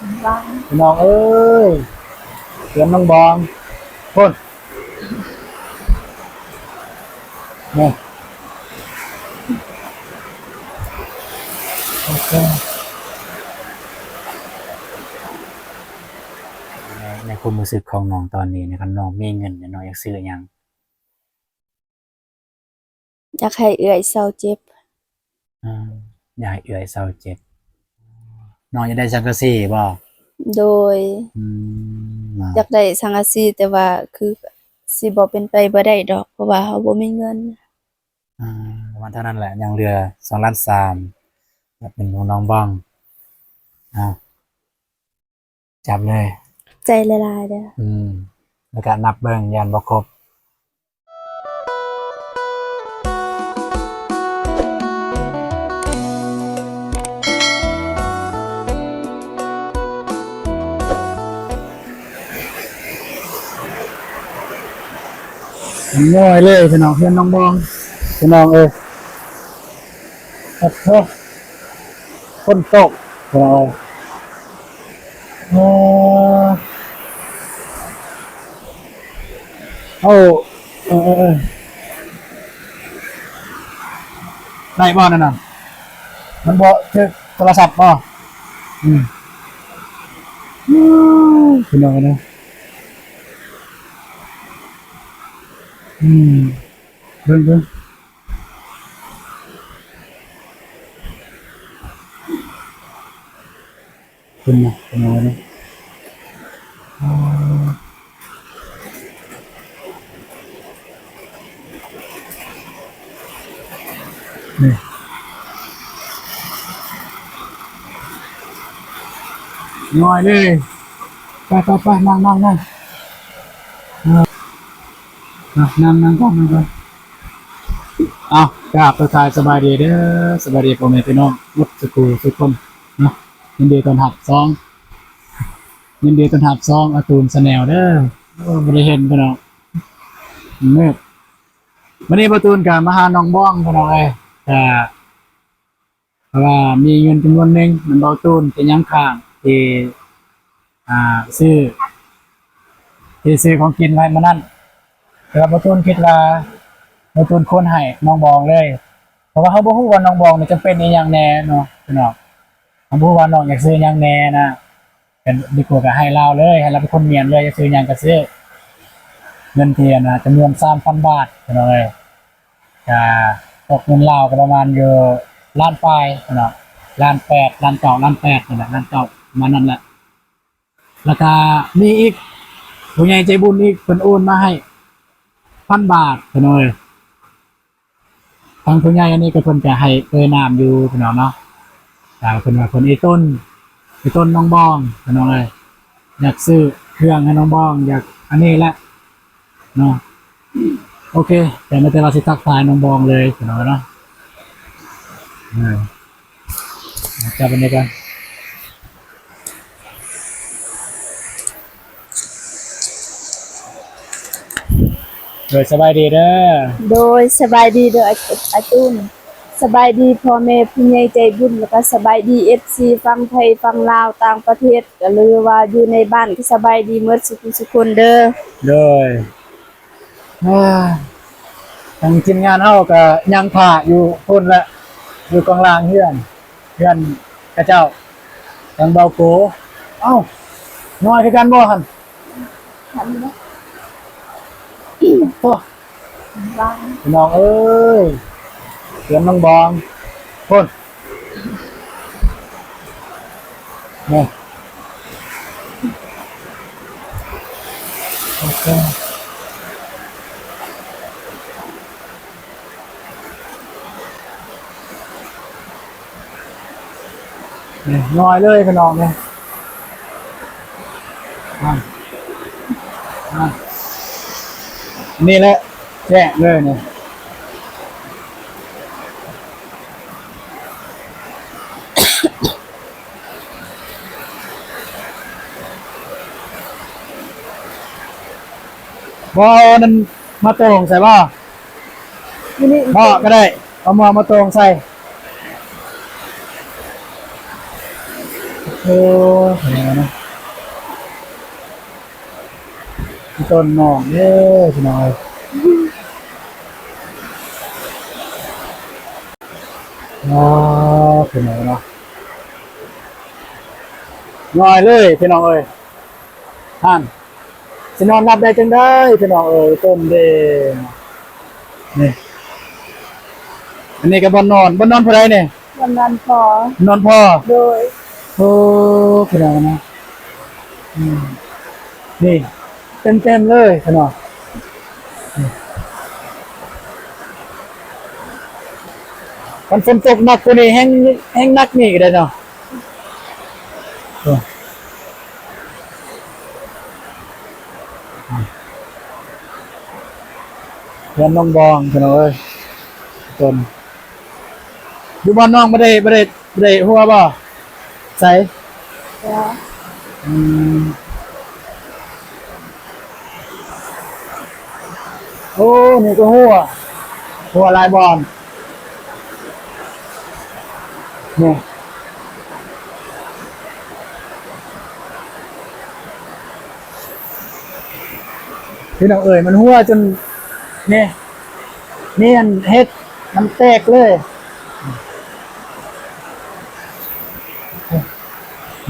ພີ່ນ້ອງເອີຍ ເຮືອນນ້ອງບອງ ພຸ້ນ ນີ້ ໂອເຄ ໃນ ໃນຄວາມຮູ້ສຶກຂອງນ້ອງຕອນນີ້ນະ ຄັນນ້ອງມີເງິນ ນ້ອງຢາກຊື້ຫຍັງ? ຢາກໃຫ້ເອື້ອຍເຊົາເຈັບ. ອືມ ຢາກໃຫ້ເອື້ອຍເຊົາເຈັບ. ນ້ອງຢາກໄດ້ສັງກະສີບໍ່? ໂດຍ. ອືມ ຢາກໄດ້ສັງກະສີ ແຕ່ວ່າຄືຊິບໍ່ເປັນໄປບໍ່ໄດ້ດອກ ເພາະວ່າເຮົາບໍ່ມີເງິນ. ອືມ ປະມານເທົ່ານັ້ນແຫຼະ ຍັງເຫຼືອສອງລ້ານສາມ ແລ້ວເປັນຂອງນ້ອງບອງ. ເອົາ. ຈັບເລີຍ. ຂອບໃຈຫຼາຍໆເດີ. ອືມ ແລ້ວກະນັບເບິ່ງ ຢ້ານບໍ່ຄົບ. ຍ້ອຍເລີຍພີ່ນ້ອງ ເຮືອນນ້ອງບອງ ພີ່ນ້ອງເອີຍ. ໂອ້ໂຫ ຝົນຕົກ ເອີ ເອີ ເອີ ໄດ້ບໍ່ນັ້ນນະ? ມັນບໍ່ຖືກໂທລະສັບບໍ່? ອືມ ພີ່ນ້ອງເອີຍ ອືມ ເບິ່ງ ເບິ່ງ. ຂຶ້ນມາ ຂຶ້ນມາເນາະ ນີ້ ຍ້ອຍເລີຍ. ໄປ ໄປ ໄປ ນັ່ງ ນັ່ງ ນັ່ງ ເອີ ນັ່ງ ນັ່ງ ນັ່ງກ່ອນ ນັ່ງກ່ອນ. ເອົາ ກາບທັກທາຍສະບາຍດີເດີ ສະບາຍດີພໍ່ແມ່ພີ່ນ້ອງໝົດສູ່ຜູ້ສູ່ຄົນເນາະ. ຍິນດີຕ້ອນຮັບຊ່ອງ ຍິນດີຕ້ອນຮັບຊ່ອງອາຕູນແຊນແນວເດີ. ໂອ້ ບໍ່ໄດ້ເຫັນພີ່ນ້ອງ ມືດ. ມື້ນີ້ບ່າວຕູນກະມາຫານ້ອງບອງພີ່ນ້ອງເອີຍ ກະ ເພາະວ່າມີເງິນຈຳນວນໜຶ່ງນຳບ່າວຕູນທີ່ຍັງຄ້າງ ທີ່ ອ່າ ຊື້ ທີ່ຊື້ຂອງກິນໄວ້ມື້ນັ້ນ ແຕ່ວ່າບ່າວຕູນຄິດວ່າ ບ່າວຕູນຄວນໃຫ້ນ້ອງບອງເລີຍ ເພາະວ່າເຮົາບໍ່ຮູ້ວ່ານ້ອງບອງນີ້ຈຳເປັນອີ່ຫຍັງແດ່ເນາະ ພີ່ນ້ອງ. ເຮົາບໍ່ຮູ້ວ່ານ້ອງຢາກຊື້ຫຍັງແດ່ນະ ກະດີກວ່າກະໃຫ້ລາວເລີຍ ໃຫ້ລາວເປັນຄົນມ້ຽນເລີຍ ຢາກຊື້ຫຍັງກະຊື້. ເງິນທີ່ ອັນນ່າ ຈຳນວນສາມພັນບາດ ພີ່ນ້ອງເອີຍ. ກະຕົກເງິນລາວກະປະມານຢູ່ລ້ານປາຍເນາະ ລ້ານແປດ ລ້ານເກົ້າ ລ້ານແປດນີ້ແຫຼະ ລ້ານເກົ້າ ປະມານນັ້ນແຫຼະ. ແລ້ວກະມີອີກ ຜູ້ໃຫຍ່ໃຈບຸນອີກ ເພິ່ນໂອນມາໃຫ້ພັນບາດ ພີ່ນ້ອງເອີຍ. ທາງຜູ້ໃຫຍ່ອັນນີ້ກະເພິ່ນກະໃຫ້ເອີ່ຍນາມຢູ່ ພີ່ນ້ອງເນາະ ກະເພິ່ນວ່າເພິ່ນອີ່ຕົນ ອີ່ຕົນນ້ອງບອງ ພີ່ນ້ອງເອີຍ ຢາກຊື້ເຄື່ອງໃຫ້ນ້ອງບອງ ຢາກອັນນີ້ແຫຼະ ເນາະ. ໂອເຄ ແຕ່ມີແຕ່ວ່າຊິທັກທາຍນ້ອງບອງເລີຍ ພີ່ນ້ອງເນາະ. ເອີ ຈັບອັນນີ້ກ່ອນ. ໂດຍ ສະບາຍດີເດີ. ໂດຍ ສະບາຍດີເດີ ອາ ອາຕູນ. ສະບາຍດີພໍ່ແມ່ຜູ້ໃຫຍ່ໃຈບຸນ ແລ້ວກະສະບາຍດີເອັຟຊີຝັ່ງໄທຝັ່ງລາວຕ່າງປະເທດ ກະຫຼືວ່າຢູ່ໃນບ້ານກະສະບາຍດີໝົດສູ່ຜູ້ສູ່ຄົນເດີ. ໂດຍ ອ່າ ທາງທີມງານເຮົາກະຍັງຖ້າຢູ່ພຸ້ນແຫຼະ ຢູ່ກອງລ່າງເຮືອນ ເຮືອນຂະເຈົ້າ ທາງເບົາໂກ. ເອົ້າ ນ້ອຍຄືກັນບໍ່ຫັ້ນ? ໂອ້ ພີ່ນ້ອງເອີຍ ເຮືອນນ້ອງບອງພຸ້ນ ນີ້ ໂອເຄ ນີ້ ນ້ອຍເລີຍພີ່ນ້ອງເອີຍ. ອ່າ ອ່າ ນີ້ແຫຼະ ແຈກເລີຍນີ້. ບໍ່ເອົານັ້ນມາໂຕ່ງໃສ່ບໍ່? ນີ້ ບໍ່ກະໄດ້ ເອົາໝໍ້ມາໂຕ່ງໃສ່. ໂອ້ ພີ່ນ້ອງເນາະ ຕົ້ນນ້ອງເດີ ພີ່ນ້ອງເອີຍ. ອໍ ພີ່ນ້ອງເນາະ ຍ້ອຍເລີຍ ພີ່ນ້ອງເອີຍ. ຫັ້ນ ຊິນອນຫຼັບໄດ້ຈັ່ງໃດ ພີ່ນ້ອງເອີຍ ຕົ້ນເດ້. ນີ້ ອັນນີ້ກໍບ່ອນນອນ ບ່ອນນອນຜູ້ໃດນີ້? ບ່ອນນອນພໍ່ ນອນພໍ່. ໂດຍ. ໂອ້ ພີ່ນ້ອງເນາະ ອືມ ນີ້ ເຕັມໆເລີຍພີ່ນ້ອງ. ຄັນຝົນຕົກໜັກກວ່ານີ້ແຮງ ແຮງໜັກນີ້ກໍໄດ້ເນາະ. ໂອ້ ເຮືອນນ້ອງບອງ ພີ່ນ້ອງເອີຍ ຕົ້ນ ຢູ່ບ້ານນ້ອງບໍ່ໄດ້ ບໍ່ໄດ້ ບໍ່ໄດ້ຮົ່ວບໍ່? ໃສ? ບໍ່. ອືມ ໂອ້ ນີ້ກໍຮົ່ວ ຮົ່ວຫຼາຍບ່ອນ. ນີ້ ພີ່ນ້ອງເອີຍ ມັນຮົ່ວຈົນ ນີ້ ນີ້ອັນເຮັດມັນແຕກເລີຍ.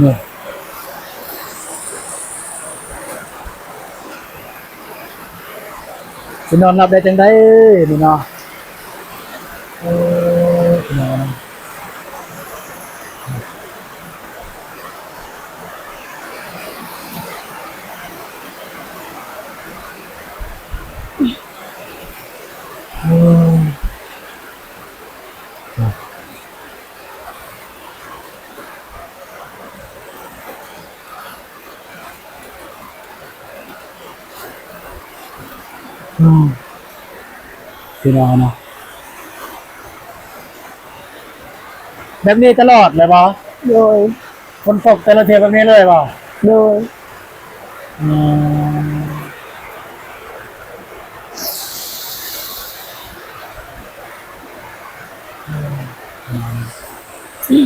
ນີ້ ຊິນອນຫຼັບໄດ້ຈັ່ງໃດນີ້ເນາະ. ໂອ້ຍ ພີ່ນ້ອງເອີຍ ໂອ້ຍ. ອືມ ພີ່ນ້ອງເນາະ ແບບນີ້ຕະຫຼອດເລີຍບໍ່? ໂດຍ. ຝົນຕົກແຕ່ລະເທື່ອແບບນີ້ເລີຍບໍ່? ໂດຍ. ອືມ ອື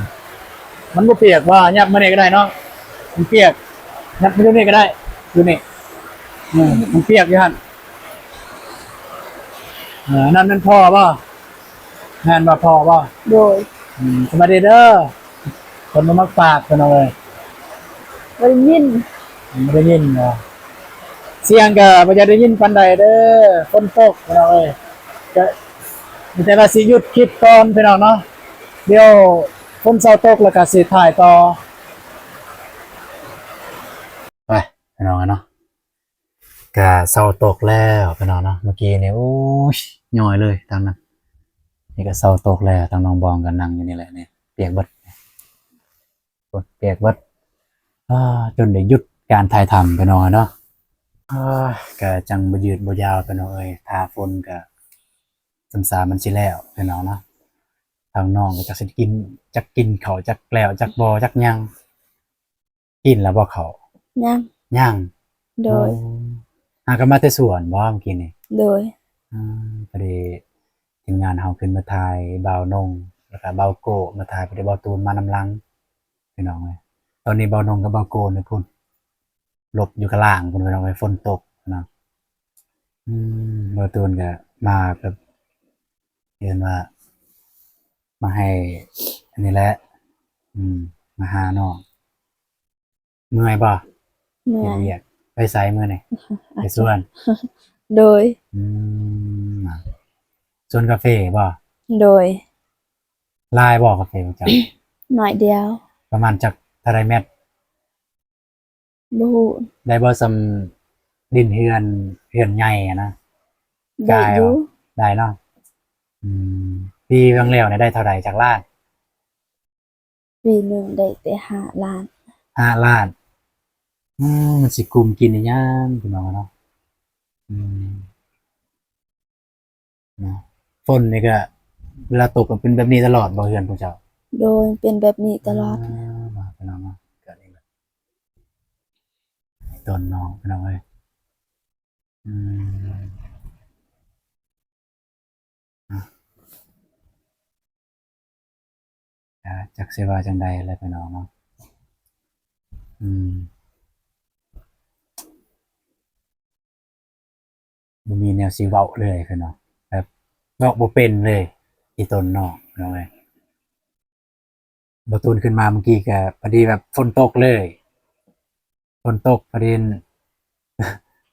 ມ ມັນບໍ່ປຽກບໍ່? ຫຍັບມານີ້ກໍໄດ້ເນາະ ມັນປຽກ ຫຍັບມາຢູ່ນີ້ກໍໄດ້ ຢູ່ນີ້ ເອີ ມັນປຽກຢູ່ຫັ້ນ. ເອີ ອັນນັ້ນແມ່ນພໍ່ບໍ່? ແມ່ນບໍ່ ພໍ່ບໍ່? ໂດຍ. ອືມ ສະບາຍດີເດີ ເພິ່ນມາໝາກຝາກ ພີ່ນ້ອງເອີຍ. ບໍ່ໄດ້ຍິນ ບໍ່ໄດ້ຍິນບໍ່? ສຽງກໍບໍ່ຢາກໄດ້ຍິນປານໃດເດີ ຝົນຕົກ ພີ່ນ້ອງເອີຍ. ກໍມີແຕ່ວ່າຊິຢຸດຄລິບກ່ອນ ພີ່ນ້ອງເນາະ ດຽວຝົນເຊົາຕົກແລ້ວກໍຊິຖ່າຍຕໍ່ ໄປ ພີ່ນ້ອງເນາະ. ກະເຊົາຕົກແລ້ວພີ່ນ້ອງເນາະ ເມື່ອກີ້ນີ້ ໂອ້ຍ ຍ້ອຍເລີຍທາງນັ້ນ. ນີ້ກະເຊົາຕົກແລ້ວ ທາງນ້ອງບອງກະນັ່ງຢູ່ນີ້ແຫຼະ ນີ້ປຽກເບິດ ປຽກເບິດ ອາ ຈົນໄດ້ຢຸດການຖ່າຍທຳພີ່ນ້ອງເນາະ. ອາ ກະຈັ່ງບໍ່ຍືດບໍ່ຍາວພີ່ນ້ອງເອີຍ ຖ້າຝົນກະສ່ຳສາມັນຊິແລ້ວພີ່ນ້ອງເນາະ. ທາງນ້ອງກະຈັກຊິກິນ ຈັກກິນເຂົ້າ ຈັກແລ້ວ ຈັກບໍ່ ຈັກຍັງ. ກິນແລ້ວບໍ່ເຂົ້າ? ຍັງ. ຍັງ? ໂດຍ. ໂອ້ ຫາກໍມາແຕ່ສວນບໍ່ມື້ກີ້ນີ້? ໂດຍ. ອືມ ພໍດີທີມງານເຮົາຂຶ້ນມາຖ່າຍ ບ່າວນົງ ແລ້ວກະບ່າວໂກ້ມາຖ່າຍ ພໍດີບ່າວຕູນມານຳຫຼັງ ພີ່ນ້ອງເອີຍ. ຕອນນີ້ບ່າວນົງກັບບ່າວໂກ້ນີ້ພຸ້ນ ຫຼົບຢູ່ກະລ່າງພຸ້ນ ພີ່ນ້ອງເອີຍ ຝົນຕົກເນາະ. ອືມ ບ່າວຕູນກະມາແບບ ເອີ້ນວ່າມາໃຫ້ອັນນີ້ແຫຼະ ອືມ ມາຫານ້ອງ. ເມື່ອຍບໍ່? ເມື່ອຍ. ເຮັດວຽກ ໄປໃສມື້ນີ້? ໄປສວນ. ໂດຍ. ອືມ ສວນກາເຟບໍ່? ໂດຍ. ຫຼາຍບໍ່ກາເຟຂອງເຈົ້າ? ໜ້ອຍດຽວ. ປະມານຈັກເທົ່າໃດແມັດ? ບໍ່ຮູ້. ໄດ້ບໍ່ ສ່ຳດິນເຮືອນ ເຮືອນໃຫຍ່ຫັ້ນນະ? ໄດ້ຢູ່. ໄດ້ເນາະ. ອືມ ປີຫວ່າງແລ້ວນີ້ໄດ້ເທົ່າໃດ ຈັກລ້ານ? ປີໜຶ່ງໄດ້ແຕ່ຫ້າລ້ານ. ຫ້າລ້ານ. ອືມ ມັນຊິກຸ້ມກິນອີ່ຫຍັງ ພີ່ນ້ອງເນາະ. ອືມ ເນາະ ຝົນນີ້ກະເວລາຕົກກະເປັນແບບນີ້ຕະຫຼອດບໍ່ ເຮືອນພວກເຈົ້າ? ໂດຍ ເປັນແບບນີ້ຕະຫຼອດ. ອືມ ເນາະ ພີ່ນ້ອງເນາະ ກະນີ້ແຫຼະ ຕົ້ນນ້ອງ ພີ່ນ້ອງເອີຍ. ອືມ ອະ ຈັກຊິວ່າຈັ່ງໃດແຫຼະພີ່ນ້ອງເນາະ. ອືມ ບໍ່ມີແນວຊິເວົ້າເລີຍພີ່ນ້ອງ ແບບເວົ້າບໍ່ເປັນເລີຍ ອີ່ຕົນນ້ອງພີ່ນ້ອງເອີຍ. ບ່າວຕູນຂຶ້ນມາເມື່ອກີ້ກະພໍດີແບບຝົນຕົກເລີຍ ຝົນຕົກພໍດີ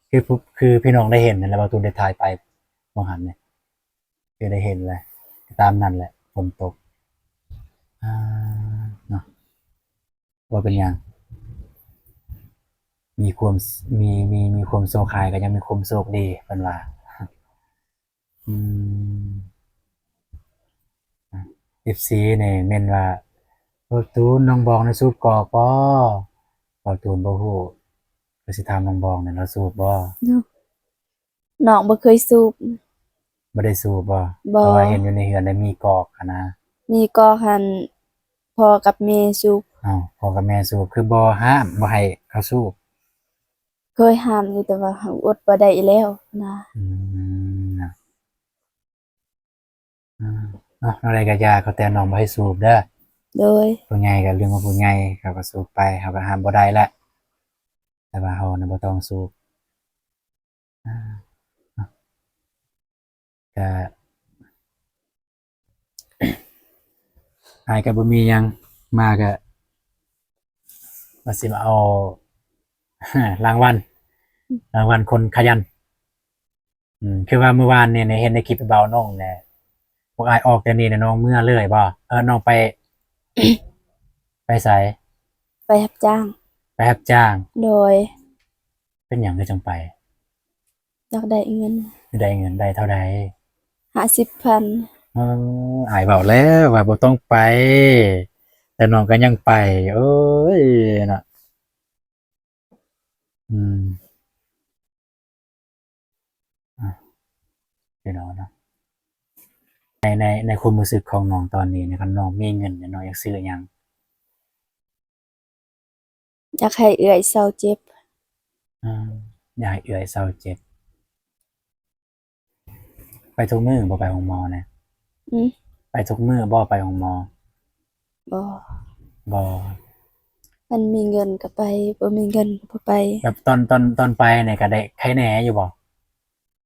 ຄື ຄືພີ່ນ້ອງໄດ້ເຫັນນັ້ນແຫຼະ ບ່າວຕູນໄດ້ຖ່າຍໄປວ່າງຫັ້ນນີ້ ຄືໄດ້ເຫັນແຫຼະ ຕາມນັ້ນແຫຼະ ຝົນຕົກ ອ່າ ເນາະ. ບໍ່ເປັນຫຍັງ ມີຄວາມ ມີ ມີ ມີຄວາມໂຊກຮ້າຍກໍຍັງມີຄວາມໂຊກດີ ເພິ່ນວ່າ. ອືມ ເອັຟຊີນີ້ແມ່ນວ່າ ບ່າວຕູນ ນ້ອງບອງນະສູບກອກບໍ່? ບ່າວຕູນບໍ່ຮູ້ ກໍຊິຖາມນ້ອງບອງນີ້ ລາວສູບບໍ່? ນ້ອງບໍ່ເຄີຍສູບ. ບໍ່ໄດ້ສູບບໍ່? ບໍ່. ເພາະວ່າເຫັນຢູ່ໃນເຮືອນໄດ້ມີກອກຫັ້ນນະ. ມີກອກຫັ້ນ ພໍ່ກັບແມ່ສູບ. ອ້າວ ພໍ່ກັບແມ່ສູບ ຄືບໍ່ຫ້າມ ບໍ່ໃຫ້ເຂົາສູບ? ເຄີຍຫ້າມຢູ່ ແຕ່ວ່າຫົກອົດບໍ່ໄດ້ແລ້ວນະ. ອືມ ເນາະ ເນາະ ແນວໃດກໍຢ່າ ຂໍແຕ່ນ້ອງບໍ່ໃຫ້ສູບເດີ. ໂດຍ. ຜູ້ໃຫຍ່ກໍເລື່ອງຂອງຜູ້ໃຫຍ່ ເຂົາກໍສູບໄປ ເຮົາກໍຫ້າມບໍ່ໄດ້ແຫຼະ ແຕ່ວ່າເຮົານະບໍ່ຕ້ອງສູບ. ອ່າ ເນາະ ກະ ອ້າຍກໍບໍ່ມີຫຍັງ ມາກໍວ່າຊິມາເອົາ ລາງວັນ ລາງວັນຄົນຂະຫຍັນ. ອືມ ຄືວ່າມື້ວານນີ້ເຫັນໃນຄລິບບ່າວນົງແຫຼະ ພວກອ້າຍອອກແຕ່ນີ້ແຫຼະ ນ້ອງເມືອເລີຍບໍ່? ເອີ ນ້ອງໄປ ໄປໃສ? ໄປຮັບຈ້າງ. ໄປຮັບຈ້າງ. ໂດຍ. ເປັນຫຍັງຄືຈັ່ງໄປ? ຢາກໄດ້ເງິນ. ຢາກໄດ້ເງິນ ໄດ້ເທົ່າໃດ? ຫ້າສິບພັນ. ເອີ ອ້າຍເວົ້າແລ້ວວ່າບໍ່ຕ້ອງໄປ ແຕ່ນ້ອງກໍຍັງໄປ ໂອ້ຍ ເນາະ. ອືມ ອ່ະ ພີ່ນ້ອງເນາະ ໃນ ໃນ ໃນຄວາມຮູ້ສຶກຂອງນ້ອງຕອນນີ້ນະ ຄັນນ້ອງມີເງິນນີ້ ນ້ອງຢາກຊື້ຫຍັງ? ຢາກໃຫ້ເອື້ອຍເຊົາເຈັບ. ອືມ ຢາກໃຫ້ເອື້ອຍເຊົາເຈັບ. ໄປທຸກມື້ບໍ່ ໄປໂຮງໝໍນະ? ອືມ ໄປທຸກມື້ບໍ່ ໄປໂຮງໝໍ? ບໍ່ ບໍ່. ຄັນມີເງິນກໍໄປ ບໍ່ມີເງິນກໍບໍ່ໄປ. ແບບຕອນ ຕອນ ຕອນໄປນີ້ກໍໄດ້ໄຄແນ່ຢູ່ບໍ່?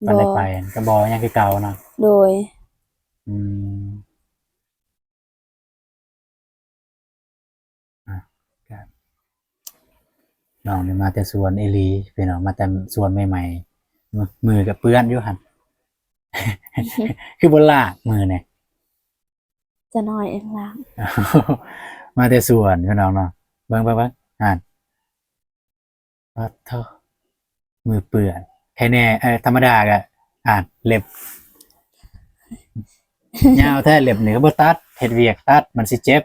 ຕອນໄດ້ໄປ ບໍ່ ກໍບໍ່ຫຍັງຄືເກົ່າເນາະ. ໂດຍ. ອືມ. ອ່ະ ກໍ ນ້ອງນີ້ມາແຕ່ສວນອີ່ຫຼີພີ່ນ້ອງ ມາແຕ່ສວນໃໝ່ໆ ມື ມືກໍເປື້ອນຢູ່ຫັ້ນ ຄືບໍ່ລ້າງມືແດ່? ຈະໜ້ອຍເອງລ້າງ. ມາແຕ່ສວນພີ່ນ້ອງເນາະ ເບິ່ງ ເບິ່ງ ເບິ່ງ ຫັ້ນ. ປາດໂທ້ ມືເປື້ອນ ໃຄແນ່. ເອີ ທຳມະດາກະ ອ່າ ເລັບຍາວແທ້ ເລັບນີ້ກໍບໍ່ຕັດ ເຮັດວຽກຕັດ ມັນຊິເຈັບ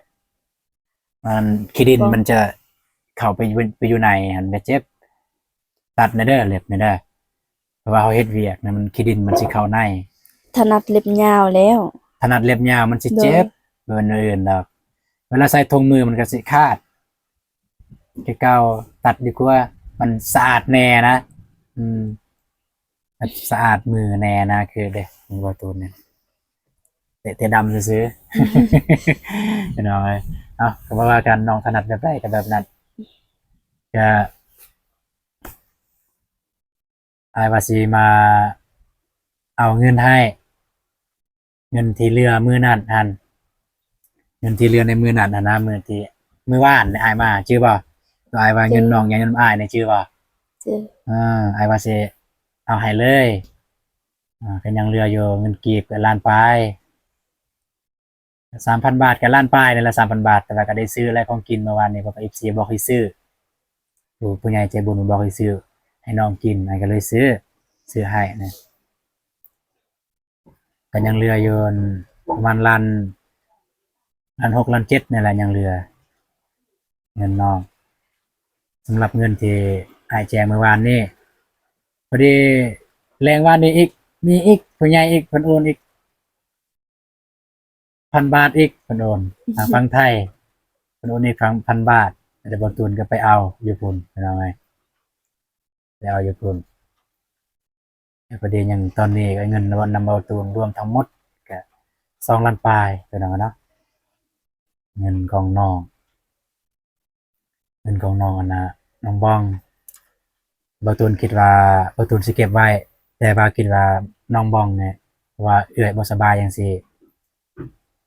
ມັນ ຂີ້ດິນມັນຈະເຂົ້າໄປຢູ່ ໄປຢູ່ໃນຫັ້ນ ມັນຈະເຈັບ. ຕັດແດ່ເດີ ເລັບນີ້ເດີ. ເພາະວ່າເຮົາເຮັດວຽກນະ ມັນ ຂີ້ດິນມັນຊິເຂົ້າໃນ. ຖະໜັດເລັບຍາວແລ້ວ. ຖະໜັດເລັບຍາວມັນຊິເຈັບ. ໂດຍ. ບໍ່ແມ່ນແນວອື່ນດອກ. ເວລາໃສ່ຖົງມືມັນກໍຊິຂາດຄືເກົ່າ. ຕັດດີກວ່າ. ມັນສະອາດແດ່ນະ. ອືມ. ມັນສະອາດມືແດ່ນະ. ຄືເດ້ ມີບໍ່ ຕູນນີ້ ແຕ່ ແຕ່ດຳຊື່ໆ ພີ່ນ້ອງເອີຍ. ເອົາ ກໍບໍ່ວ່າກັນ ນ້ອງຖະໜັດແບບໃດກໍແບບນັ້ນ. ກະ ອ້າຍວ່າຊິມາເອົາເງິນໃຫ້ ເງິນທີ່ເຫຼືອມື້ນັ້ນຫັ້ນ ເງິນທີ່ເຫຼືອໃນມື້ນັ້ນຫັ້ນນະ ມື້ທີ່ ມື້ວານນີ້ອ້າຍມາ ຈື່ບໍ່? ໂຕອ້າຍວ່າເງິນນ້ອງຍັງນຳອ້າຍນີ້ ຈື່ບໍ່? ຈື່. ເອີ ອ້າຍວ່າຊິເອົາໃຫ້ເລີຍ. ອ່າ ກໍຍັງເຫຼືອຢູ່ເງິນກີບກໍລ້ານປາຍ ສາມພັນບາດ ກໍລ້ານປາຍນີ້ລະ ສາມພັນບາດ. ແຕ່ວ່າກໍໄດ້ຊື້ແລ້ວຂອງກິນມື້ວານນີ້ ເພາະວ່າເອັຟຊີບອກໃຫ້ຊື້ ຜູ້ ຜູ້ໃຫຍ່ໃຈບຸນບອກໃຫ້ຊື້ໃຫ້ນ້ອງກິນ ອ້າຍກໍເລີຍຊື້ ຊື້ໃຫ້ນະ. ກໍຍັງເຫຼືອຢູ່ປະມານລ້ານ ລ້ານຫົກ ລ້ານເຈັດນີ້ແຫຼະ ຍັງເຫຼືອເງິນນ້ອງ ສຳລັບເງິນທີ່ອ້າຍແຈ້ງມື້ວານນີ້. ພໍດີແລງວານນີ້ອີກ ມີອີກ ຜູ້ໃຫຍ່ອີກ ເພິ່ນໂອນອີກ ພັນບາດອີກ ເພິ່ນໂອນ ທາງຝັ່ງໄທ ເພິ່ນໂອນອີກ ພັນບາດ. ແຕ່ບ່າວຕູນກໍໄປເອົາຢູ່ພຸ້ນ ພີ່ນ້ອງເອີຍ ໄປເອົາຢູ່ພຸ້ນ. ແລ້ວພໍດີຍັງ ຕອນນີ້ກໍເງິນນຳບ່າວຕູນລວມທັງໝົດກໍສອງລ້ານປາຍ ພີ່ນ້ອງເນາະ. ເງິນຂອງນ້ອງ ເງິນຂອງນ້ອງອັນນ່າ ນ້ອງບອງ. ບ່າວຕູນຄິດວ່າ ບ່າວຕູນຊິເກັບໄວ້, ແຕ່ວ່າຄິດວ່ານ້ອງບອງນີ້ ເພາະວ່າເອື້ອຍບໍ່ສະບາຍຈັ່ງຊີ້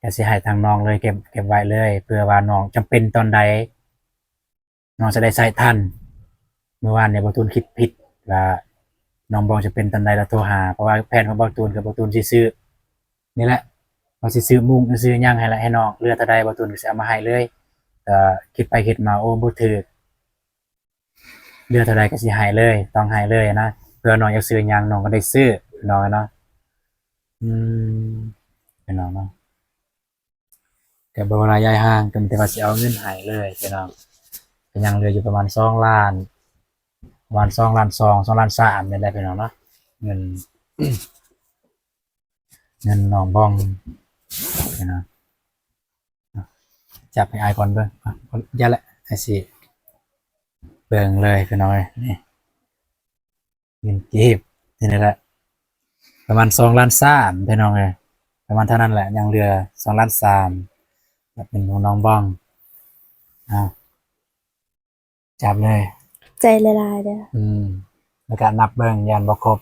ກະຊິໃຫ້ທາງນ້ອງເລີຍ ເກັບ ເກັບໄວ້ເລີຍ ເພື່ອວ່ານ້ອງຈຳເປັນຕອນໃດ ນ້ອງຈະໄດ້ໃຊ້ທັນ. ມື້ວານນີ້ບ່າວຕູນຄິດຜິດວ່ານ້ອງບອງຈະເປັນຕອນໃດແລ້ວໂທຫາ ເພາະວ່າແຜນຂອງບ່າວຕູນຄືບ່າວຕູນຊິຊື້ ນີ້ແຫຼະ ວ່າຊິຊື້ມຸ້ງຊື້ຫຍັງໃຫ້ລະ ໃຫ້ນ້ອງ ເຫຼືອເທົ່າໃດບ່າວຕູນກໍຊິເອົາມາໃຫ້ເລີຍ. ກໍຄິດໄປຄິດມາ ໂອ້ ບໍ່ຖືກ ເຫຼືອເທົ່າໃດກໍຊິໃຫ້ເລີຍ ຕ້ອງໃຫ້ເລີຍນະ ເພື່ອນ້ອງຢາກຊື້ຫຍັງນ້ອງກໍໄດ້ຊື້ ນ້ອງເນາະ. ອືມ ພີ່ນ້ອງເນາະ ກໍບໍ່ວ່າຫຼາຍຢາຍຫ່າງ ກໍມີແຕ່ວ່າຊິເອົາເງິນໃຫ້ເລີຍ ພີ່ນ້ອງ. ກໍຍັງເຫຼືອຢູ່ປະມານສອງລ້ານ ປະມານສອງລ້ານສອງ ສອງລ້ານສາມນີ້ແຫຼະ ພີ່ນ້ອງເນາະ ເງິນ ເງິນນ້ອງບອງ ພີ່ນ້ອງ. ຈັບໃຫ້ອ້າຍກ່ອນເບິ່ງ ຢ່າແຫຼະ ອ້າຍຊິເບິ່ງເລີຍ ພີ່ນ້ອງເອີຍ. ນີ້ ເງິນກີບ ນີ້ແຫຼະ ປະມານສອງລ້ານສາມ ພີ່ນ້ອງເອີຍ ປະມານເທົ່ານັ້ນແຫຼະ ຍັງເຫຼືອສອງລ້ານສາມ ແລ້ວເປັນຂອງນ້ອງບອງ. ເອົາ ຈັບເລີຍ ຂອບໃຈຫຼາຍໆເດີ. ອືມ ແລ້ວກະນັບເບິ່ງ ຢ້ານບໍ່ຄົບ.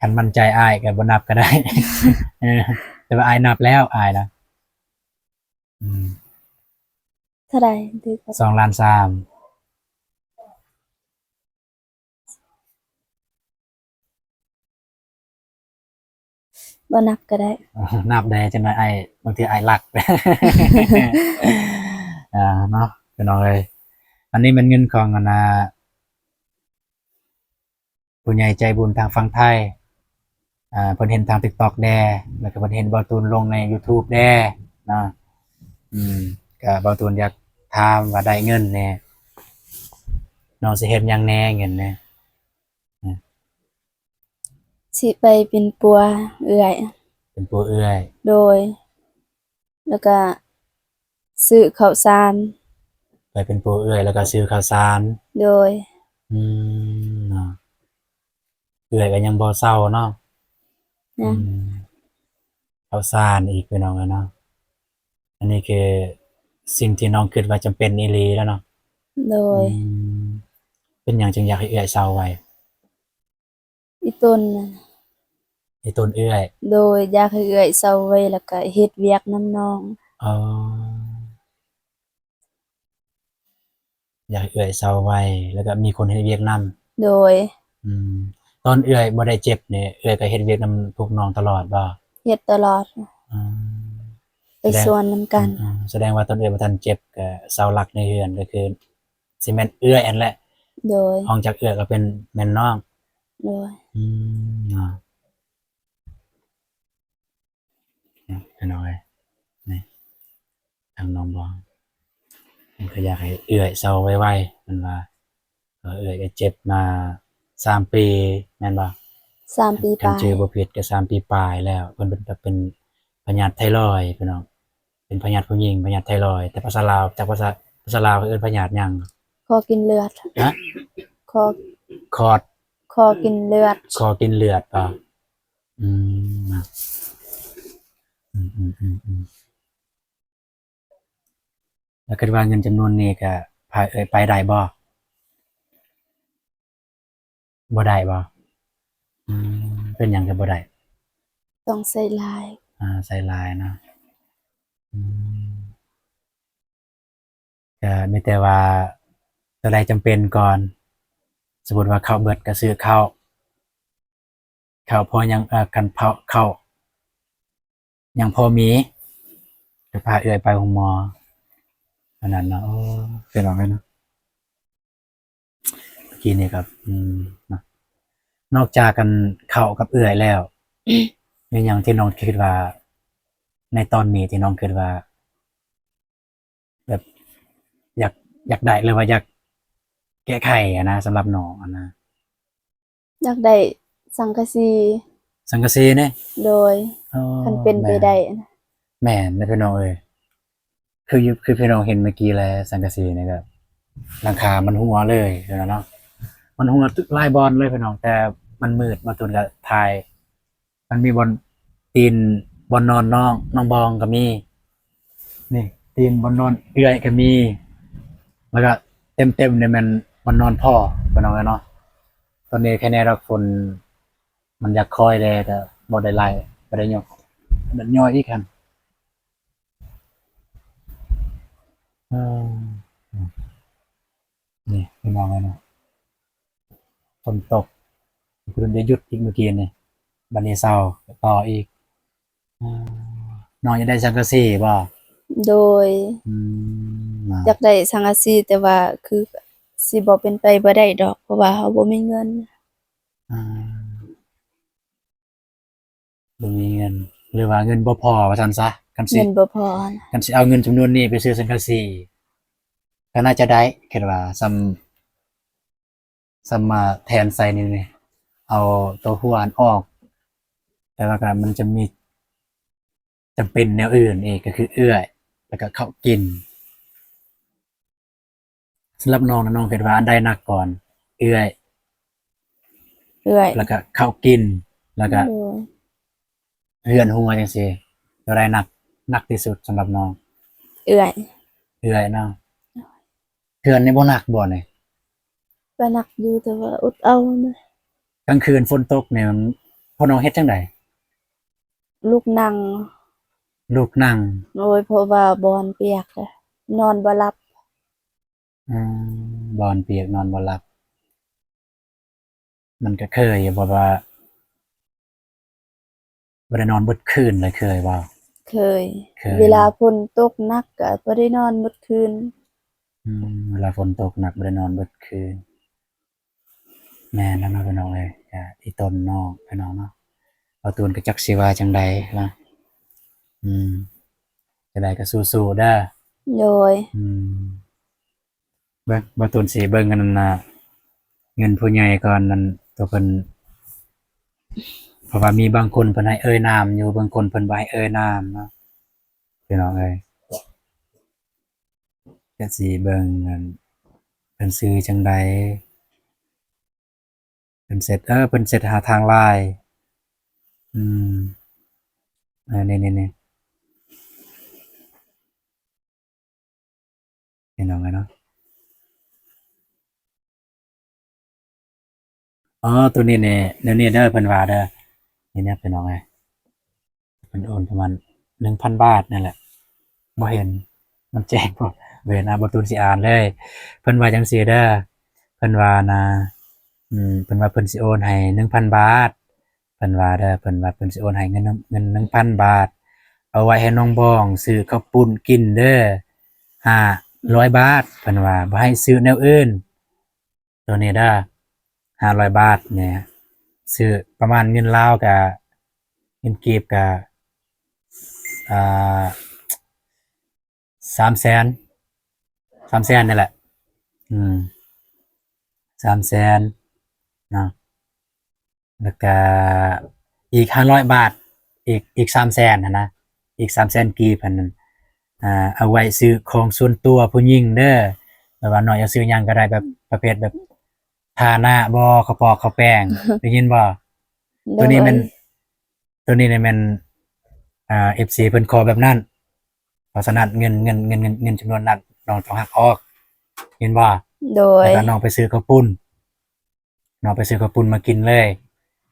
ຄັນໝັ້ນໃຈອ້າຍກໍບໍ່ນັບກໍໄດ້ ເອີ ແຕ່ວ່າອ້າຍນັບແລ້ວ ອ້າຍນະ. ອືມ ເທົ່າໃດ? ສອງລ້ານສາມ. ບໍ່ນັບກໍໄດ້ ນັບແດ່ ຈັກໜ້ອຍອ້າຍ ບາງເທື່ອອ້າຍລັກ ອ່າ ເນາະ ພີ່ນ້ອງເອີຍ. ອັນນີ້ແມ່ນເງິນຂອງ ອັນນ່າ ຜູ້ໃຫຍ່ໃຈບຸນທາງຝັ່ງໄທ ອ່າ ເພິ່ນເຫັນທາງ TikTok ແດ່ ແລ້ວກໍເພິ່ນເຫັນບ່າວຕູນລົງໃນ YouTube ແດ່ເນາະ. ອືມ ກໍບ່າວຕູນຢາກຖາມວ່າໄດ້ເງິນແດ່ ນ້ອງຊິເຮັດຫຍັງແດ່ ເງິນແດ່? ຊິໄປເປັນປົວເອື້ອຍ. ເປັນປົວເອື້ອຍ. ໂດຍ. ແລ້ວກະຊື້ເຂົ້າສານ. ໄປເປັນປົວເອື້ອຍ ແລ້ວກະຊື້ເຂົ້າສານ. ໂດຍ. ອືມ ເນາະ ເອື້ອຍກໍຍັງບໍ່ເຊົາເນາະ. ຍັງ. ອືມ ເຂົ້າສານອີກ ພີ່ນ້ອງເອີຍເນາະ. ອັນນີ້ຄືສິ່ງທີ່ນ້ອງຄິດວ່າຈຳເປັນອີ່ຫຼີແລ້ວເນາະ. ໂດຍ. ອືມ ເປັນຫຍັງຈຶ່ງຢາກໃຫ້ເອື້ອຍເຊົາໄວ? ອີ່ຕົນນະ. ອີ່ຕົນເອື້ອຍ. ໂດຍ. ຢາກໃຫ້ເອື້ອຍເຊົາໄວ ແລ້ວກະເຮັດວຽກນຳນ້ອງ. ອໍ ຢາກໃຫ້ເອື້ອຍເຊົາໄວ ແລ້ວກະມີຄົນເຮັດວຽກນຳ. ໂດຍ. ອືມ ຕອນເອື້ອຍບໍ່ໄດ້ເຈັບນີ້ ເອື້ອຍກະເຮັດວຽກນຳພວກນ້ອງຕະຫຼອດບໍ່? ເຮັດຕະຫຼອດ. ອືມ ໄປສວນນຳກັນ. ອືມ ສະແດງວ່າຕອນເອື້ອຍບໍ່ທັນເຈັບກະເສົາຫຼັກໃນເຮືອນກໍຄື ຊິແມ່ນເອື້ອຍຫັ້ນແຫຼະ. ໂດຍ. ຮອງຈາກເອື້ອຍກໍເປັນແມ່ນນ້ອງ. ໂດຍ. ອືມ ເນາະ ພີ່ນ້ອງເອີຍ ນີ້ ທາງນ້ອງບອງ ເພິ່ນກໍຢາກໃຫ້ເອື້ອຍເຊົາໄວໆ ເພິ່ນວ່າ ເອີ ເອື້ອຍກໍເຈັບມາສາມປີແມ່ນບໍ່? ສາມປີປາຍ. ຄັນຈື່ບໍ່ຜິດກໍສາມປີປາຍແລ້ວ ເພິ່ນເປັນ ເປັນພະຍາດໄທຣອຍ ພີ່ນ້ອງ. ເປັນພະຍາດຜູ້ຍິງ ພະຍາດໄທຣອຍ ແຕ່ພາສາລາວ ຈາກພາສາ ພາສາລາວເອີ້ນພະຍາດຫຍັງ? ຄໍກິນເລືອດ. ຮະ? ຄໍ ຄໍ ຄໍກິນເລືອດ. ຄໍກິນເລືອດບໍ? ອືມ ອືມໆ ແລ້ວຄິດວ່າເງິນຈຳນວນນີ້ກະພາເອື້ອຍໄປໄດ້ບໍ່? ບໍ່ໄດ້ບໍ່? ອືມ ເປັນຫຍັງຄືບໍ່ໄດ້? ຕ້ອງໃຊ້ຫຼາຍ. ອ່າ ໃຊ້ຫຼາຍເນາະ. ອືມ ກະມີແຕ່ວ່າຕົວໃດຈຳເປັນກ່ອນ. ສົມມຸດວ່າເຂົ້າເບິດກະຊື້ເຂົ້າ ເຂົ້າພໍຍັງ ເອີ ຄັນເຂົ້າ ເຂົ້າຍັງພໍມີ ກໍພາເອື້ອຍໄປໂຮງໝໍ ອັນນັ້ນເນາະ. ໂອ້ ເປັນຫຍັງເນາະ ເມື່ອກີ້ນີ້ກໍ ອືມ ເນາະ ນອກຈາກກັນເຂົ້າກັບເອື້ອຍແລ້ວ ມີຫຍັງທີ່ນ້ອງຄິດວ່າ ໃນຕອນນີ້ທີ່ນ້ອງຄິດວ່າ ແບບ ຢາກ ຢາກໄດ້ ຫຼືວ່າຢາກແກ້ໄຂຫັ້ນນະ ສຳລັບນ້ອງຫັ້ນນະ? ຢາກໄດ້ສັງກະສີ. ສັງກະສີນີ້? ໂດຍ. ອໍ ຄັນເປັນໄປໄດ້ນະ. ແມ່ນ ແມ່ນເດ້ພີ່ນ້ອງເອີຍ ຄື ຄືພີ່ນ້ອງເຫັນເມື່ອກີ້ແຫຼະ ສັງກະສີນີ້ກໍຫຼັງຄາມັນຮົ່ວເລີຍເນາະ ມັນຮົ່ວຫຼາຍບ່ອນເລີຍພີ່ນ້ອງ ແຕ່ມັນມືດ ບ່າວຕູນກໍຖ່າຍ ມັນມີບ່ອນຕີນ ບ່ອນນອນນ້ອງ ນ້ອງບອງກໍມີ ນີ້ ຕີນບ່ອນນອນເອື້ອຍກໍມີ ແລ້ວກໍເຕັມໆນີ້ແມ່ນບ່ອນນອນພໍ່ ພີ່ນ້ອງເອີຍເນາະ. ຕອນນີ້ແຄ່ແນ່ດອກ ຝົນມັນຢາກຄອຍແດ່ ກໍບໍ່ໄດ້ໄລ່ ບໍ່ໄດ້ຍົກ ແລ້ວຍ້ອຍອີກຫັ້ນ. ເອີ ນີ້ພີ່ນ້ອງເອີຍເນາະ ຝົນຕົກ ເພິ່ນໄດ້ຢຸດອີກມື້ກີ້ນີ້ ບັດນີ້ເຊົາ ຕໍ່ອີກ. ອືມ ນ້ອງຢາກໄດ້ສັງກະສີບໍ່? ໂດຍ ອືມ ຢາກໄດ້ສັງກະສີ ແຕ່ວ່າຄືຊິບໍ່ເປັນໄປບໍ່ໄດ້ດອກ ເພາະວ່າເຮົາບໍ່ມີເງິນ. ອືມ ບໍ່ມີເງິນ ຫຼືວ່າເງິນບໍ່ພໍວ່າຊັ້ນຊະ. ຄັນຊິ ເງິນບໍ່ພໍ ຄັນຊິເອົາເງິນຈຳນວນນີ້ໄປຊື້ສັງກະສີ ກໍໜ້າຈະໄດ້ ຄິດວ່າສ່ຳ ສ່ຳມາແທນໃສ່ນີ້ ເອົາຕົວຫົວຫັ້ນອອກ ແຕ່ວ່າກໍມັນຈະມີຈຳເປັນແນວອື່ນອີກ ກໍຄືເອື້ອຍ ແລ້ວກໍເຂົ້າກິນ. ສຳລັບນ້ອງນະ ນ້ອງຄິດວ່າອັນໃດໜັກກ່ອນ? ເອື້ອຍ ເອື້ອຍ ແລ້ວກະເຂົ້າກິນ ແລ້ວກະ ໂດຍ ເຮືອນຫົວຈັ່ງຊີ້ ຕົວໃດໜັກ ໜັກທີ່ສຸດສຳລັບນ້ອງ? ເອື້ອຍ ເອື້ອຍເນາະ. ເຮືອນນີ້ບໍ່ໜັກບໍ່ນີ້? ກໍໜັກຢູ່ ແຕ່ວ່າອົດເອົານະ. ກາງຄືນຝົນຕົກນີ້ ພວກນ້ອງເຮັດຈັ່ງໃດ? ລຸກນັ່ງ ລຸກນັ່ງ. ໂດຍ ເພາະວ່າບ່ອນປຽກ ນອນບໍ່ຫຼັບ. ອືມ ບ່ອນປຽກນອນບໍ່ຫຼັບ. ມັນກໍເຄີຍຢູ່ບໍ່ວ່າ ບໍ່ໄດ້ນອນເບິດຄືນເລີຍ ເຄີຍບໍ່? ເຄີຍ ເຄີຍ ເວລາຝົນຕົກໜັກກໍບໍ່ໄດ້ນອນເບິດຄືນ. ອືມ ເວລາຝົນຕົກໜັກບໍ່ໄດ້ນອນເບິດຄືນ. ແມ່ນແລ້ວເນາະ ພີ່ນ້ອງເອີຍ ກະອີ່ຕົນນ້ອງ ພີ່ນ້ອງເນາະ. ບ່າວຕູນກໍຈັກຊິວ່າຈັ່ງໃດນະ. ອືມ ຈັ່ງໃດກໍສູ້ໆເດີ. ໂດຍ ອືມ ເບິ່ງ ບ່າວຕູນຊິເບິ່ງອັນນັ້ນນະ ເງິນຜູ້ໃຫຍ່ກ່ອນ ນັ້ນ ຕົວເພິ່ນ ເພາະວ່າມີບາງຄົນເພິ່ນໃຫ້ເອີ່ຍນາມຢູ່ ບາງຄົນເພິ່ນບໍ່ໃຫ້ເອີ່ຍນາມເນາະ ພີ່ນ້ອງເອີຍ. ກະຊິເບິ່ງອັນ ເພິ່ນຊື່ຈັ່ງໃດ ເພິ່ນເຊັດ ເອີ ເພິ່ນເຊັດຫາທາງລາຍ. ອືມ ເອີ ນີ້ໆ ພີ່ນ້ອງເອີຍເນາະ. ອໍ ໂຕນີ້ນີ້ ແນວນີ້ເດີ ເພິ່ນວ່າເດີ ນີ້ນະ ພີ່ນ້ອງເອີຍ ເພິ່ນໂອນປະມານໜຶ່ງພັນບາດນັ້ນແຫຼະ. ບໍ່ເຫັນ ມັນແຈ້ງບໍ່ ບໍ່ເຫັນ. ອ່າ ບ່າວຕູນຊິອ່ານເລີຍ. ເພິ່ນວ່າຈັ່ງຊີ້ເດີ ເພິ່ນວ່ານະ ອືມ ເພິ່ນວ່າເພິ່ນຊິໂອນໃຫ້ໜຶ່ງພັນບາດ ເພິ່ນວ່າເດີ ເພິ່ນວ່າເພິ່ນຊິໂອນໃຫ້ເງິນ ເງິນໜຶ່ງພັນບາດ ເອົາໄວ້ໃຫ້ນ້ອງບອງຊື້ເຂົ້າປຸ້ນກິນເດີ ຫ້າຮ້ອຍບາດ ເພິ່ນວ່າ ບໍ່ໃຫ້ຊື້ແນວອື່ນ. ໂຕນີ້ເດີ ຫ້າຮ້ອຍບາດນີ້ ຊື້ປະມານເງິນລາວກະ ເງິນກີບກະ ອ່າ ສາມແສນ ສາມແສນນີ້ແຫຼະ ອືມ ສາມແສນເນາະ. ແລ້ວກະອີກຫ້າຮ້ອຍບາດ ອີກ ອີກສາມແສນຫັ້ນນະ ອີກສາມແສນກີບຫັ້ນ ອ່າ ເອົາໄວ້ຊື້ຂອງສ່ວນຕົວຜູ້ຍິງເດີ ແບບວ່ານ້ອງຢາກຊື້ຫຍັງກໍໄດ້ ແບບປະເພດແບບທານະບໍ ເຂົ້າປອກເຂົ້າແປ້ງ ໄດ້ຍິນບໍ່? ໂດຍ ໂຕນີ້ແມ່ນ ໂຕນີ້ນີ້ແມ່ນ ອ່າ ເອັຟຊີ ເພິ່ນຂໍແບບນັ້ນ. ເພາະສະນັ້ນເງິນ ເງິນ ເງິນ ເງິນ ເງິນຈຳນວນນັ້ນ ນ້ອງຕ້ອງຫັກອອກ ເຫັນບໍ່? ໂດຍ ແລ້ວກໍນ້ອງໄປຊື້ເຂົ້າປຸ້ນ ນ້ອງໄປຊື້ເຂົ້າປຸ້ນມາກິນເລີຍ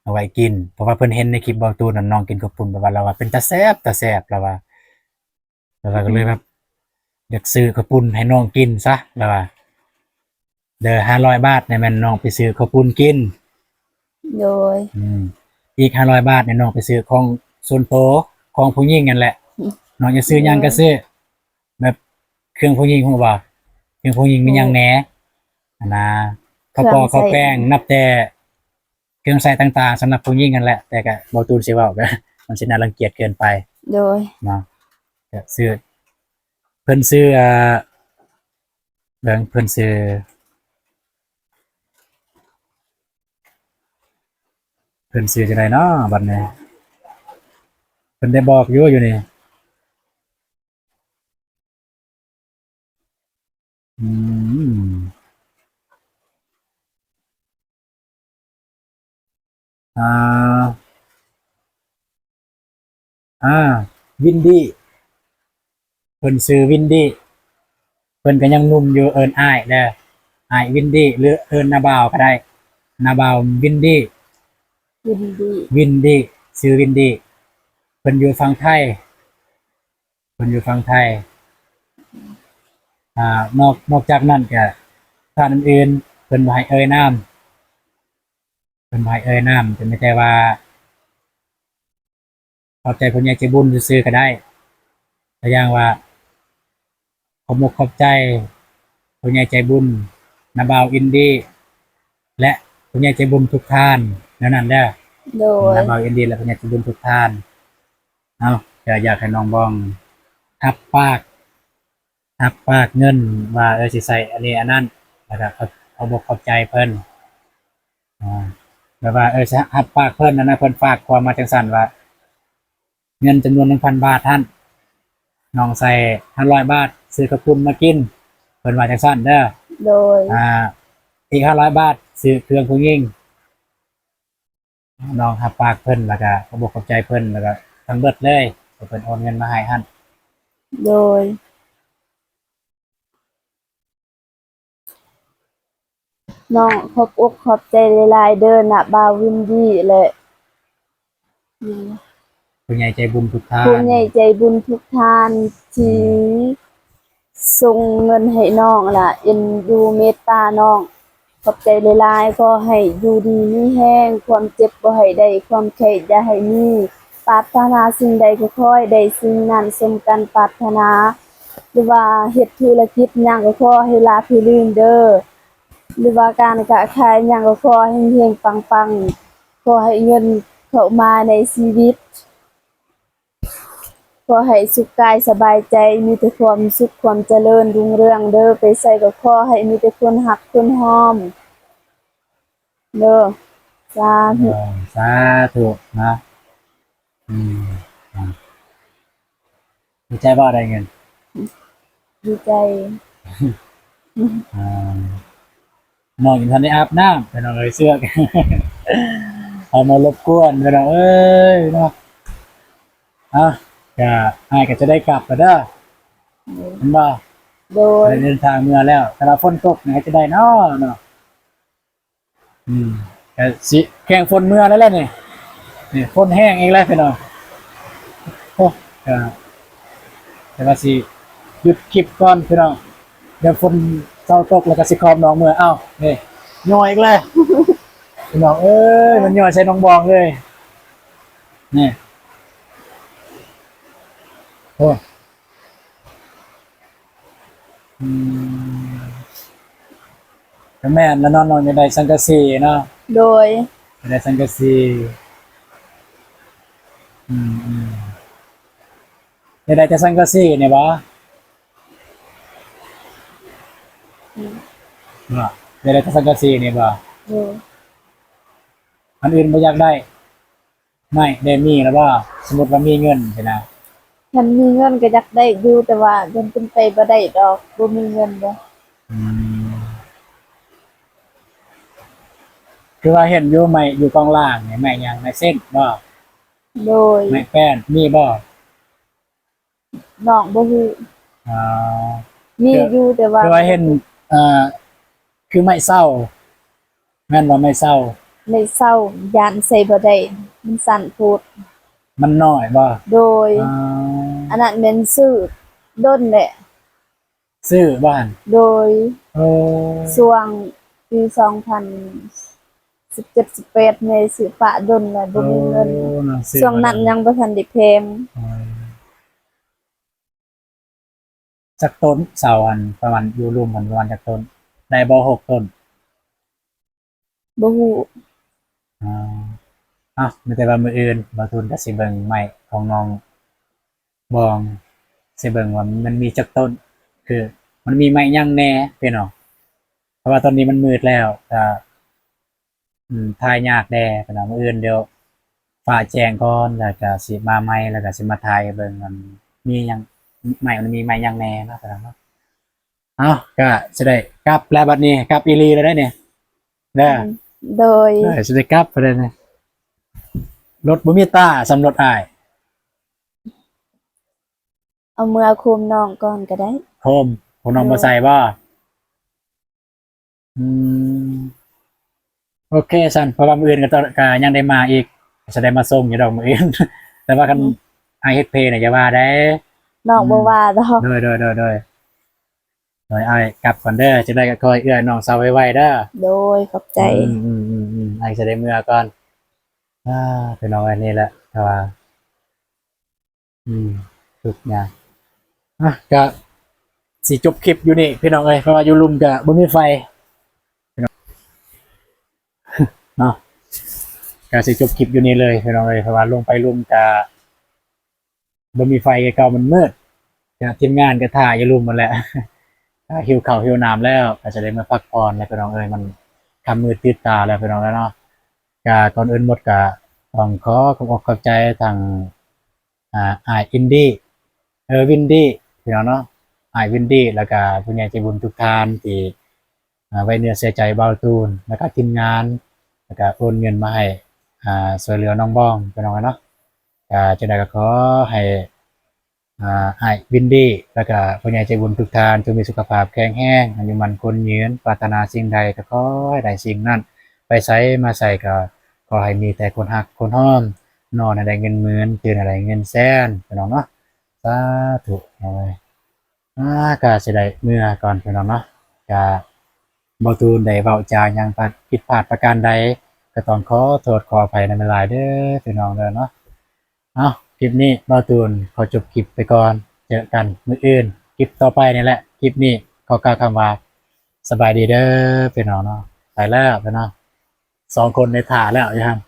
ເອົາໄວ້ກິນ ເພາະວ່າເພິ່ນເຫັນໃນຄລິບບ່າວຕູນນັ້ນ ນ້ອງກິນເຂົ້າປຸ້ນ ແບບວ່າລາວວ່າເປັນຕາແຊບ ຕາແຊບ ລາວວ່າ ລາວວ່າກໍເລີຍແບບ ຢາກຊື້ເຂົ້າປຸ້ນໃຫ້ນ້ອງກິນຊະ ລາວວ່າ ເດີ ຫ້າຮ້ອຍບາດນີ້ແມ່ນນ້ອງໄປຊື້ເຂົ້າປຸ້ນກິນ. ໂດຍ ອືມ ອີກຫ້າຮ້ອຍບາດນີ້ນ້ອງໄປຊື້ຂອງສ່ວນໂຕ ຂອງຜູ້ຍິງຫັ້ນແຫຼະ ອືມ ນ້ອງຢາກຊື້ຫຍັງກໍຊື້ ແບບເຄື່ອງຜູ້ຍິງຮູ້ບໍ່? ເຄື່ອງຜູ້ຍິງມີຫຍັງແດ່ ໂດຍ ຫັ້ນນະ ເຄື່ອງ ເຂົ້າປອກ ເຂົ້າແປ້ງ ນັບແຕ່ເຄື່ອງໃຊ້ຕ່າງໆ ສຳລັບຜູ້ຍິງຫັ້ນແຫຼະ ແຕ່ກໍບໍ່ຕູນຊິເວົ້າ ກໍມັນຊິໜ້າລັງກຽດເກີນໄປ ໂດຍ ເນາະ ກໍຊື້ ເພິ່ນຊື້ ອ່າ ເບິ່ງເພິ່ນຊື່ ເພິ່ນຊື່ຈັ່ງໃດເນາະບັດນີ້? ເພິ່ນໄດ້ບອກຢູ່ ຢູ່ນີ້ ອືມ ອ່າ ອ່າ ວິນດີ ເພິ່ນຊື່ວິນດີ ເພິ່ນກໍຍັງໜຸ່ມຢູ່ ເອີ້ນອ້າຍເດີ ອ້າຍວິນດີ ຫຼືເອີ້ນນ້າບ່າວກໍໄດ້ ນ້າບ່າວວິນດີ ວິນດີ ວິນດີ ຊື່ວິນດີ ເພິ່ນຢູ່ຝັ່ງໄທ ເພິ່ນຢູ່ຝັ່ງໄທ ອ່າ ນອກ ນອກຈາກນັ້ນກໍທ່ານອື່ນໆ ເພິ່ນບໍ່ໃຫ້ເອີ່ຍນາມ ເພິ່ນບໍ່ໃຫ້ເອີ່ຍນາມ ກໍມີແຕ່ວ່າ ຂອບໃຈຜູ້ໃຫຍ່ໃຈບຸນຊື່ໆກໍໄດ້ ຕົວຢ່າງວ່າ ຂອບອົກຂອບໃຈຜູ້ໃຫຍ່ໃຈບຸນ ນ້າບ່າວອິນດີ ແລະ ຜູ້ໃຫຍ່ໃຈບຸນທຸກທ່ານ ແນວນັ້ນເດີ ໂດຍ ນ້າບ່າວອິນດີ ແລະ ຜູ້ໃຫຍ່ໃຈບຸນທຸກທ່ານ ເອົາ ກໍຢາກໃຫ້ນ້ອງບອງຮັບປາກ ຮັບປາກເງິນວ່າ ເອີ ຊິໃຊ້ອັນນີ້ອັນນັ້ນ ແລ້ວກໍຂອບ ຂອບອົກຂອບໃຈເພິ່ນ ອ່າ ແບບວ່າ ເອີ ຊິຮັບປາກເພິ່ນຫັ້ນນະ ເພິ່ນຝາກຄວາມມາຈັ່ງຊັ້ນວ່າ ເງິນຈຳນວນໜຶ່ງພັນບາດຫັ້ນ ນ້ອງໃຊ້ຫ້າຮ້ອຍບາດ ຊື້ເຂົ້າປຸ້ນມາກິນ ເພິ່ນວ່າຈັ່ງຊັ້ນເດີ ໂດຍ ອ່າ ອີກຫ້າຮ້ອຍບາດ ຊື້ເຄື່ອງຜູ້ຍິງ ນ້ອງຮັບປາກເພິ່ນ ແລ້ວກະຂອບອົກຂອບໃຈເພິ່ນ ແລ້ວກະທັງເບິດເລີຍ ທີ່ເພິ່ນໂອນເງິນມາໃຫ້ຫັ້ນ ໂດຍ ນ້ອງຂອບອົກຂອບໃຈຫຼາຍໆເດີ ນະບ່າວວິນດີ ແລະ ຜູ້ໃຫຍ່ໃຈບຸນທຸກທ່ານ ຜູ້ໃຫຍ່ໃຈບຸນທຸກທ່ານ ທີ່ ອືມ ສົ່ງເງິນໃຫ້ນ້ອງ ແລະ ເອັນດູເມດຕານ້ອງ ຂອບໃຈຫຼາຍໆ ຂໍໃຫ້ຢູ່ດີມີແຮງ ຄວາມເຈັບບໍ່ໃຫ້ໄດ້ ຄວາມໄຂ້ຢ່າໃຫ້ມີ ປາດຖະໜາສິ່ງໃດກໍຂໍໃຫ້ໄດ້ສິ່ງນັ້ນສົມກັນປາດຖະໜາ ຫຼືວ່າເຮັດທຸລະກິດຫຍັງກໍຂໍໃຫ້ລາບໃຫ້ລື່ນເດີ ຫຼືວ່າການຄ້າຂາຍຫຍັງກໍຂໍໃຫ້ເຮັງໆປັງໆ ຂໍໃຫ້ເງິນເຂົ້າມາໃນຊີວິດ ຂໍໃຫ້ສຸກກາຍສະບາຍໃຈ ມີແຕ່ຄວາມສຸກຄວາມຈະເລີນຮຸ່ງເຮືອງເດີ ໄປໃສກໍຂໍໃຫ້ມີແຕ່ຄົນຮັກຄົນຫອມເດີ ສາທຸ ເອີ ສາທຸນະ ອືມ ອ່າ ດີໃຈບໍ່ໄດ້ເງິນ? ດີໃຈ ອ່າ ນ້ອງຍັງທັນໄດ້ອາບນ້ຳ ພີ່ນ້ອງເອີຍ ເຊືອກ ເອົາມາລົບກວນ ພີ່ນ້ອງເອີຍເນາະ ອ່ະ ກະ ອ້າຍກະຈະໄດ້ກັບແລ້ວເດີ ໂດຍ ແມ່ນບໍ່? ໂດຍ ໄດ້ເດີນທາງເມືອແລ້ວ ແຕ່ວ່າຝົນຕົກນີ້ເຮັດຈັ່ງໃດເນາະ ເນາະ? ອືມ ກະຊິແຂ່ງຝົນເມືອແລ້ວແຫຼະນີ້ ນີ້ຝົນແຮງອີກແລ້ວພີ່ນ້ອງ ໂອ້ ກະ ແຕ່ວ່າຊິຢຸດຄລິບກ່ອນພີ່ນ້ອງ ດຽວຝົນເຊົາຕົກແລ້ວກະຊິຂອບນ້ອງເມືອ ເອົ້າ ນີ້ ຍ້ອຍອີກແລ້ວ ພີ່ນ້ອງເອີຍ ມັນຍ້ອຍໃສ່ນ້ອງບອງເລີຍ ນີ້ ໂອ້ ອືມ ກໍແມ່ນແລ້ວເນາະ ນ້ອງຢາກໄດ້ສັງກະສີເນາະ ໂດຍ ຢາກໄດ້ສັງກະສີ ອືມ ອືມ ຢາກໄດ້ແຕ່ສັງກະສີນີ້ບໍ? ອືມ ເນາະ ຢາກໄດ້ແຕ່ສັງກະສີນີ້ບໍ? ໂດຍ ອັນອື່ນບໍ່ຢາກໄດ້? ໄມ້ໄດ້ມີແລ້ວບໍ່? ສົມມຸດວ່າມີເງິນຊີ້ນະ ຄັນມີເງິນກໍຢາກໄດ້ຢູ່ ແຕ່ວ່າຍັງເປັນໄປບໍ່ໄດ້ດອກ ບໍ່ມີເງິນເດ້ ອືມ ຄືວ່າເຫັນຢູ່ໄມ້ຢູ່ກອງລ່າງນີ້ ໄມ້ຫຍັງ? ໄມ້ເສັ້ນບໍ່? ໂດຍ ໄມ້ແປ້ນມີບໍ່? ນ້ອງບໍ່ຮູ້ ອໍ ມີຢູ່ ແຕ່ວ່າ ຄືວ່າເຫັນ ເອີ ຄືໄມ້ເຊົາ ແມ່ນບໍ່? ໄມ້ເຊົາ ໄມ້ເຊົາ ຢ້ານໃສ່ບໍ່ໄດ້ ມັນສັ້ນໂພດ ມັນນ້ອຍບໍ່? ໂດຍ ອໍ ອັນນັ້ນແມ່ນຊື້ດົນແຫຼະ ຊື້ບ້ານ ໂດຍ ໂອ້ ຊ່ວງປີສອງພັນສິບເຈັດ ສິບແປດ ແມ່ຊື້ປະດົນແລ້ວ ບໍ່ມີເງິນ ໂອ້ ນະ ຊື້ ຊ່ວງນັ້ນຍັງບໍ່ທັນໄດ້ແພງ ອໍ ຈັກຕົ້ນ? ເສົາຫັ້ນປະມານ ຢູ່ລຸ່ມຫັ້ນປະມານຈັກຕົ້ນ? ໄດ້ບໍ່ ຫົກຕົ້ນ? ບໍ່ຮູ້ ອໍ ເອົາ ມີແຕ່ວ່າມື້ອື່ນບ່າວທູນກໍຊິເບິ່ງໄມ້ຂອງນ້ອງບອງ ຊິເບິ່ງວ່າມັນມີຈັກຕົ້ນ ຄືມັນມີໄມ້ຫຍັງແດ່ພີ່ນ້ອງ ເພາະວ່າຕອນນີ້ມັນມືດແລ້ວ ກໍ ອືມ ຖ່າຍຍາກແດ່ພີ່ນ້ອງ ມື້ອື່ນດຽວຟ້າແຈ້ງກ່ອນ ແລ້ວກໍຊິມາໃໝ່ ແລ້ວກໍຊິມາຖ່າຍໃຫ້ເບິ່ງ ມັນມີຫຍັງ ໄມ້ມັນມີໄມ້ຫຍັງແດ່ເນາະພີ່ນ້ອງເນາະ ເອົາ ກໍຊິໄດ້ກັບແລ້ວບັດນີ້ ກັບອີ່ຫຼີແລ້ວເດ້ນີ້ ເດີ ອືມ ໂດຍ ເອີ ຊິໄດ້ກັບແລ້ວນີ້ ລົດບໍ່ມີຕາສ່ຳລົດອ້າຍ. ເອົາເມືອໂຄມນ້ອງກ່ອນກໍໄດ້. ໂຄມ ໂຄມນ້ອງ ໂດຍ ບໍ່ໃສ່ບໍ່? ອືມ ໂອເຄຊັ້ນ ເພາະວ່າມື້ອື່ນກໍຕ້ອງ ກໍຍັງໄດ້ມາອີກ ຊິໄດ້ມາສົ່ງຢູ່ດອກມື້ອື່ນ ແຕ່ວ່າຄັນ ອືມ ອ້າຍເຮັດເພນະ ຢ່າວ່າໄດ້ ນ້ອງ ອືມ ບໍ່ວ່າດອກ. ໂດຍ ໂດຍ ໂດຍ ໂດຍ ໂດຍ ອ້າຍກັບກ່ອນເດີ ຈັ່ງໃດກໍຂໍໃຫ້ເອື້ອຍນ້ອງເຊົາໄວໆເດີ. ໂດຍ ຂອບໃຈ. ອືມໆໆໆ ອ້າຍຊິໄດ້ເມືອກ່ອນ. ອ່າ ພີ່ນ້ອງເອີຍ ນີ້ແຫຼະ ແຕ່ວ່າ ອືມ ທຸກຢ່າງ ອ່ະ ກະຊິຈົບຄລິບຢູ່ນີ້ພີ່ນ້ອງເອີຍ ເພາະວ່າຢູ່ລຸ່ມກະບໍ່ມີໄຟເນາະ ກະຊິຈົບຄລິບຢູ່ນີ້ເລີຍພີ່ນ້ອງເອີຍ ເພາະວ່າລົງໄປລຸ່ມກະບໍ່ມີໄຟຄືເກົ່າ ມັນມືດ ກະທີມງານກະຖ້າຢູ່ລຸ່ມຫັ້ນແຫຼະ ກະຫິວເຂົ້າຫິວນ້ຳແລ້ວ ກະຊິໄດ້ເມືອພັກຜ່ອນແລ້ວພີ່ນ້ອງເອີຍ ມັນຄ່ຳມືດຕິດຕາແລ້ວພີ່ນ້ອງເອີຍເນາະ. ກະກ່ອນອື່ນໝົດກະຕ້ອງຂໍຂອບອົກຂອບໃຈທາງ ອ່າ ອ້າຍອິນດີ ເອີ ວິນດີ ພີ່ນ້ອງເນາະ ອ້າຍວິນດີ ແລ້ວກະຜູ້ໃຫຍ່ໃຈບຸນທຸກທ່ານທີ່ ອ່າ ໄວ້ເນື້ອເຊື່ອໃຈບ່າວຕູນ ແລ້ວກະທີມງານ ແລ້ວກະໂອນເງິນມາໃຫ້ ອ່າ ຊ່ວຍເຫຼືອນ້ອງບອງ ພີ່ນ້ອງເນາະ. ກະຈັ່ງໃດກໍຂໍໃຫ້ ອ່າ ອ້າຍວິນດີ ແລ້ວກະຜູ້ໃຫຍ່ໃຈບຸນທຸກທ່ານ ຈົ່ງມີສຸຂະພາບແຂງແຮງ ອາຍຸໝັ້ນຂວັນຍືນ ປາດຖະໜາສິ່ງໃດກໍຂໍໃຫ້ໄດ້ສິ່ງນັ້ນ ໄປໃສມາໃສກໍຂໍໃຫ້ມີແຕ່ຄົນຮັກຄົນຫອມ ນອນໃຫ້ໄດ້ເງິນໝື່ນ ຕື່ນໃຫ້ໄດ້ເງິນແສນ ພີ່ນ້ອງເນາະ. ສາທຸ ເອີຍ ອ່າ ກະຊິໄດ້ເມືອກ່ອນພີ່ນ້ອງເນາະ ກະ ບ່າວຕູນໄດ້ເວົ້າຈາຫຍັງຜິດພາດປະການໃດ ກໍຕ້ອງຂໍໂທດຂໍອະໄພນຳຫຼາຍໆເດີພີ່ນ້ອງເດີເນາະ. ເອົາ ຄລິບນີ້ບ່າວຕູນຂໍຈົບຄລິບໄປກ່ອນ ເຈີກັນມື້ອື່ນ ຄລິບຕໍ່ໄປນີ້ແຫຼະ. ຄລິບນີ້ຂໍກ່າວຄຳວ່າ ສະບາຍດີເດີພີ່ນ້ອງເນາະ. ໄປແລ້ວພີ່ນ້ອງ ສອງຄົນໃນຖ້າແລ້ວຢູ່ຫັ້ນ